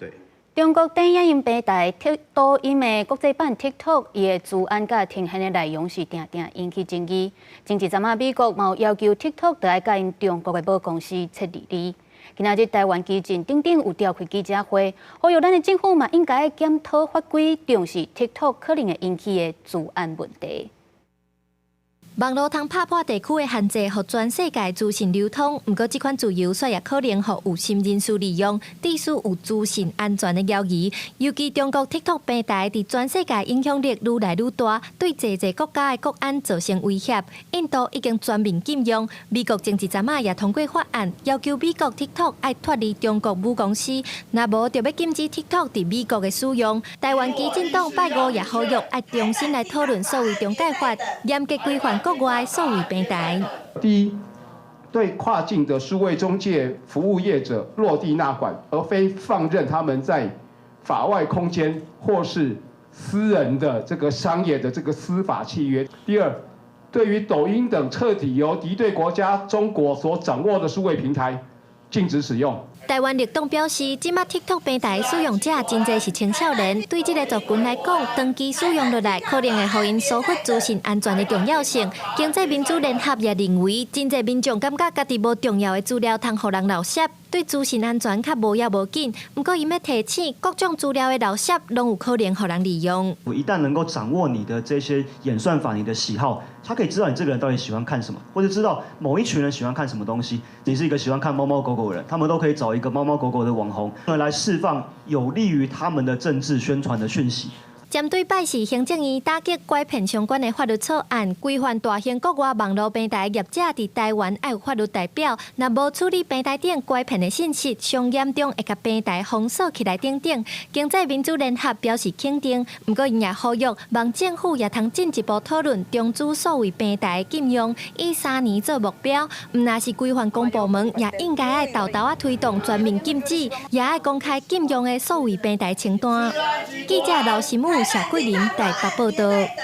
對。中國短影音平台抖音的國際版 TikTok，伊的資安佮呈現的內容是定定引起爭議。前一陣仔，美國嘛有要求 TikTok 著愛佮𪜶中國的母公司切二厘。今仔日台灣基進等等有召開記者會，呼籲咱的政府嘛應該檢討法規，重視 TikTok 可能會引起的資安問題。網路通拍破地區的限制，予全世界資訊流通。毋過，這款自由煞也可能予有心人士利用，致使有資訊安全的疑慮。尤其中國 TikTok 平台佇全世界影響力愈來愈大，對濟濟國家的國安造成威脅。印度已經全面禁用，美國前一陣仔也通過法案，要求美國 TikTok 愛脫離中國母公司，若無就欲禁止 TikTok 佇美國的使用。台灣基進黨拜五也呼籲愛重新來討論數位中介法，嚴格規範國外數位平台。第一，對跨境的數位中介服務業者落地納管，而非放任他們在法外空間或是私人的這個商業的這個司法契約。第二，對於抖音等徹底由敵對國家中國所掌握的數位平台，禁止使用。台灣綠黨表示，這馬 TikTok 平台使用者真濟是青少年，對這個族群來講，長期使用落來，可能會予𪜶疏忽資訊安全的重要性。經濟民主聯合也認為，真濟民眾感覺家己無重要的資料通予人漏攝，對資訊安全較無要無緊。毋過，𪜶欲提醒，各種資料的漏攝攏有可能予人利用。我一旦能夠掌握你的這些演算法、你的喜好，他可以知道你這個人到底喜歡看什麼，或者知道某一群人喜歡看什麼東西。你是一個喜歡看貓貓狗狗的人，他們都可以找一個貓貓狗狗的網紅來釋放有利於他們的政治宣傳的訊息。針對拜四行政院打擊拐騙相關的法律草案，規範大型國外網路平台業者佇台灣愛有法律代表，若無處理平台頂拐騙的信息，上嚴重會共平台封鎖起來等等。經濟民主聯合表示肯定，毋過𪜶也呼籲，望政府也通進一步討論終止數位平台禁用，以3年做目標。毋但是規範公部門，也應該愛沓沓仔推動全面禁止，也愛公開禁用的數位平台清單。記者劉新武、謝桂林台北報道。